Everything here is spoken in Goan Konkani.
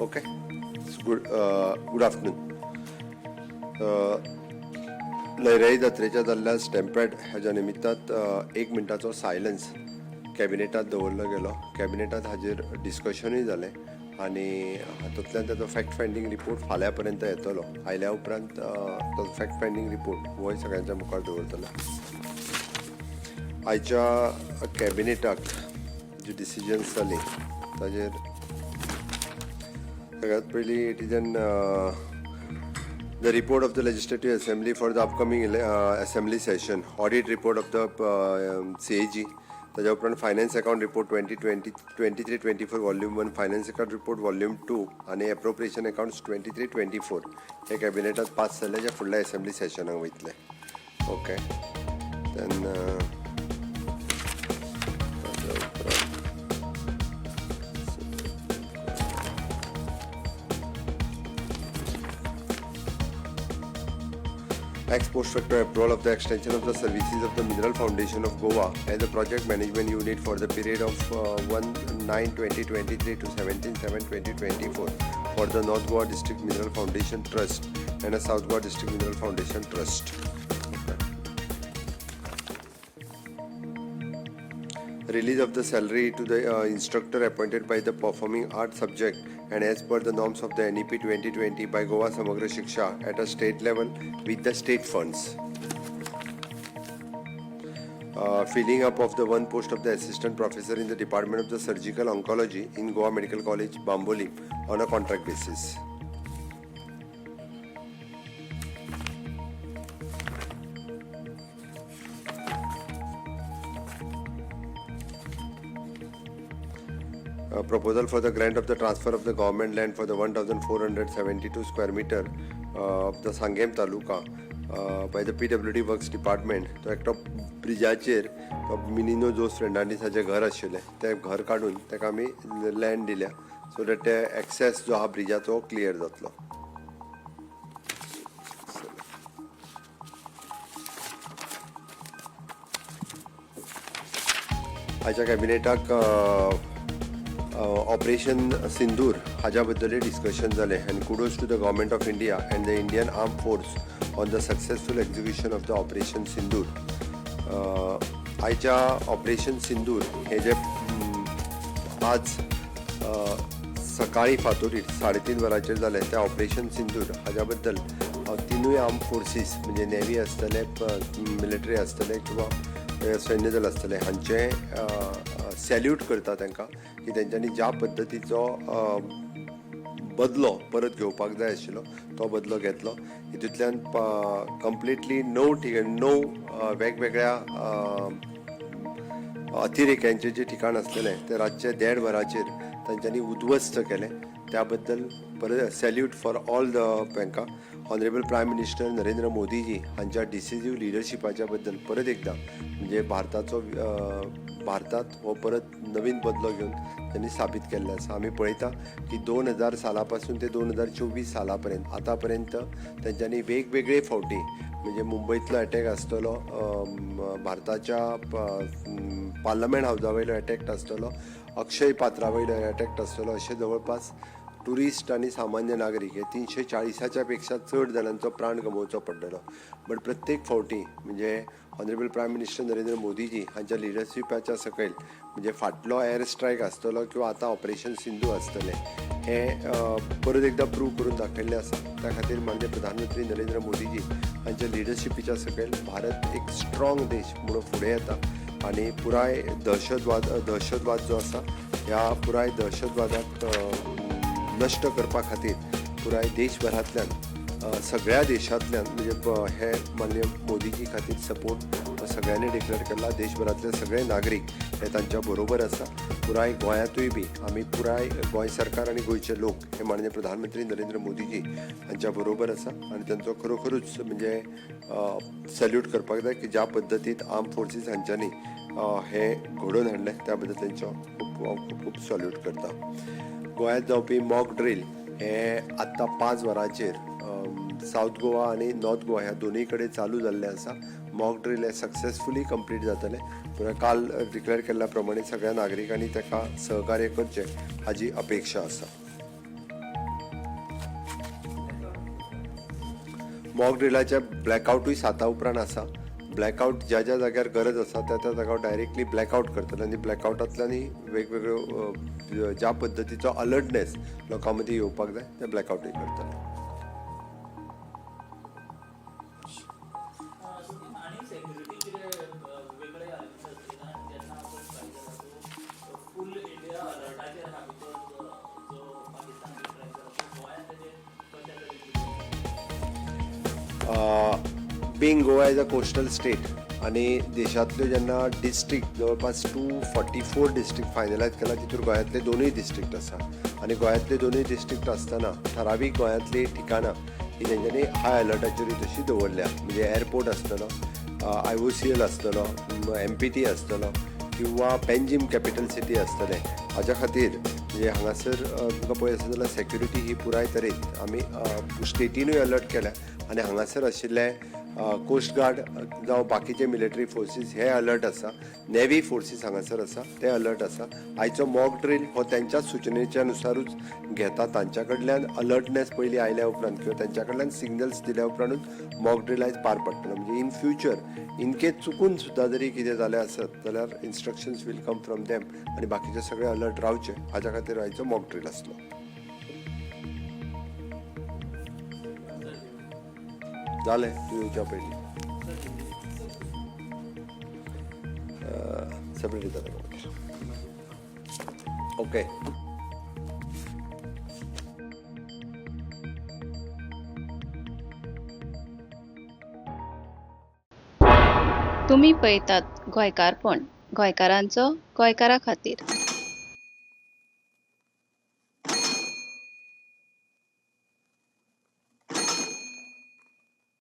Okay, good good afternoon. Lairai जात्रेच्या जाल्ल्या स्टॅम्पेड ह्याच्या निमित्तान एक मिनटाचो सायलन्स कॅबिनेटात दवरलो गेलो. कॅबिनेटात हाजेर डिस्कशनूय जालें आनी हातूंतल्यान ताचो फॅक्ट फायंडींग रिपोर्ट फाल्यां पर्यंत येतलो. आयल्या उपरांत तो फॅक्ट फायंडींग रिपोर्ट होय सगळ्यांच्या मुखार दवरतलो. आयच्या कॅबिनेटाक जी डिसिजन्स जाली ताजेर सगळ्यात पयलीं it is an the report of the Legislative Assembly for the upcoming assembly session, audit report of the CAG, ताज्या उपरांत finance account report 2023-24 volume 1, finance account report volume 2 आनी एप्रोप्रिएशन अकाउंट्स 23-24 हे कॅबिनेटात पास जाले, जे फुडल्या असेंब्ली सेशनाक वयतले. ओके, then ताज्या उपरांत ex post facto approval of the extension of the services of the Mineral Foundation of Goa as a project management unit for the period of 1/9/2023 to 17/7/2024 for the North Goa District Mineral Foundation Trust and a South Goa District Mineral Foundation Trust. Okay. Release of the salary to the instructor appointed by the performing arts subject and as per the norms of the NEP 2020 by Goa Samagra Shiksha at a state level with the state funds. Filling up of the one post of the assistant professor in the Department of the Surgical Oncology in Goa Medical College, Bambolim on a contract basis. Proposal for the grant of the transfer of the government land for the 1,472 square meter of the Sangem Taluka by the PWD Works Department. तो एकटो ब्रिजाचेर तो मिनिनो जोस फ्रेंडांनी घर आशिल्लें, तें घर काडून ताका आमी लँड दिल्या, सो that ते एक्सेस जो आहा ब्रिजाचो क्लियर जातलो. आयच्या कॅबिनेटाक ऑपरेशन सिंदूर हाज्या बद्दलूय डिस्कशन जालें आनी kudos to the government of India and the Indian arm force on the successful execution of the operation Sindoor. आयच्या ऑपरेशन सिंदूर हे जे आज सकाळी फांतोडीर 3:30 वरांचेर जालें, त्या ऑपरेशन सिंदूर हाज्या बद्दल हांव तिनूय आर्म फोर्सीस, म्हणजे नेवी आसतले, मिलिटरी आसतले किंवा सैन्य दल आसतले, हांचें सॅल्यूट करता तांकां की तेंच्यांनी ज्या पद्दतीचो बदलो परत घेवपाक जाय आशिल्लो तो बदलो घेतलो. हितूंतल्यान कंप्लिटली 9 ठिकाण, 9 वेगवेगळ्या अतिरेक्यांचें जें ठिकाण आसलेलें तें रातचें 1:30 वरांचेर तांच्यांनी उद्ध्वस्त केलें. त्या बद्दल परत सॅल्यूट फॉर ऑल the तांकां. ऑनरेबल प्रायम मिनिस्टर नरेंद्र मोदीजी हांच्या डिसिजीव लिडरशिपाच्या बद्दल परत एकदां म्हणजे भारताचो भारतात हो परत नवीन बदलो घेवन त्यांनी साबीत केल्लें आसा. आमी पळयता की 2000 साला पासून ते 2024 साला पर्यंत आतां पर्यंत तेंच्यांनी वेगवेगळे फावटी, म्हणजे मुंबयतलो एटॅक आसतलो, भारताच्या पार्लमेंट हावजा वयलो एटॅक आसतलो, अक्षय पात्रा वयलो एटॅक आसतलो, अशें जवळपास ट्युरिस्ट आनी सामान्य नागरीक हे 340 पेक्षा चड जाणांचो प्राण गमोवचो पडलेलो. बट प्रत्येक फावटी म्हणजे ऑनरेबल प्रायम मिनिस्टर नरेंद्र मोदीजी हांच्या लिडरशिपाच्या सकयल, म्हणजे फाटलो एअर स्ट्रायक आसतलो किंवा आतां ऑपरेशन सिंधू आसतलें, हें परत एकदां प्रूव करून दाखयल्लें आसा. त्या खातीर माननीय प्रधानमंत्री नरेंद्र मोदीजी हांच्या लिडरशिपीच्या सकयल भारत एक स्ट्रॉंग देश म्हणून फुडें येता आनी पुराय दहशतवाद जो आसा ह्या पुराय दहशतवादाक नश्ट करपा खातीर पुराय देशभरांतल्यान सगळ्या देशांतल्यान म्हणजे हे माननीय मोदीजी खातीर सपोर्ट सगळ्यांनी डिक्लेअर केला. देशभरांतले सगळे नागरीक हे तांच्या बरोबर आसा. पुराय गोंयांतूय बी आमी पुराय गोंय सरकार आनी गोंयचे लोक हे माननीय प्रधानमंत्री नरेंद्र मोदीजी हांच्या बरोबर आसा आनी तांचो खरोखरूच म्हणजे सॅल्यूट करपाक जाय की ज्या पद्दतीन आर्म फोर्सीस हांच्यांनी हें घडोवन हाडलें त्या बद्दल तेंचो खूब खूब खूब सॅल्यूट करता. गोंयांत जावपी मॉक ड्रील हें आत्तां 5 वरांचेर सावथ गोवा आनी नॉर्थ गोवा ह्या दोनूय कडेन चालू जाल्लें आसा. मॉक ड्रील हें सक्सेसफुली कंप्लीट जातलें. पूण काल डिक्लेअर केल्ल्या प्रमाणे सगळ्या नागरिकांनी ताका सहकार्य करचें हाजी अपेक्षा आसा. मॉक ड्रिलाच्या ब्लॅकआवटूय साता उपरांत आसा. ब्लॅकआवट ज्या ज्या जाग्यार गरज आसा त्या त्या जाग्यार डायरेक्टली ब्लॅकआवट करतले आनी ब्लॅकआवटांतल्यानूय वेगवेगळ्यो ज्या पद्दतीचो अलर्टनेस लोकां मदीं येवपाक जाय ते ब्लॅकआवटूय करतले. आनी सेक्युरिटी कितें वेगळे आसतले जेन्ना आपूण फायट जाला सो फूल इंडिया अलर्टाचेर आहा, because जो पाकिस्तान स्ट्रायक जाला सो गोंयांत तेजेर कशा तरेन? Being Goa as a coastal state आनी देशांतल्यो जेन्ना डिस्ट्रिक्ट जवळपास 244 डिस्ट्रिक्ट फायनलायज केला, तितूर गोंयांतले दोनूय डिस्ट्रिक्ट आसा आनी गोंयांतले दोनूय डिस्ट्रिक्ट आसतना ठरावीक गोंयांतली ठिकाणां ही तेंच्यांनी हाय अलर्टाचेरूय तशी दवरल्या. म्हणजे एअरपोर्ट आसतलो, IOCL आसतलो, MPT आसतलो किंवा पेंजीम कॅपिटल सिटी आसतलें. हाज्या खातीर म्हणजे हांगासर तुमकां पळय आसत जाल्यार सेक्युरिटी ही पुराय तरेन आमी स्टेटीनूय अलर्ट केल्या आनी हांगासर आशिल्ले कोस्ट गार्ड जावं बाकीचे मिलिटरी फोर्सीस हे अलर्ट आसा, नेव्ही फोर्सीस हांगासर आसा ते अलर्ट आसा. आयचो मॉक ड्रील हो तेंच्याच सुचनेच्या नुसारूच घेता. तांच्या कडल्यान अलर्टनेस पयलीं आयल्या उपरांत किंवा तेंच्या कडल्यान सिग्नल्स दिल्या उपरांतूच मॉक ड्रील आयज पार पडटलो. म्हणजे इन फ्युचर इन केस चुकून सुद्दां जरी कितें जालें आसत जाल्यार instructions will come from them आनी बाकीचे सगळे अलर्ट रावचे हाज्या खातीर आयचो मॉक ड्रील आसलो. जालें, तूं येवच्या पयलीं सेपरेट दिता ताका मागीर. ओके. तुमी पळयतात गोंयकारपण, गोंयकारांचो गोंयकारा खातीर.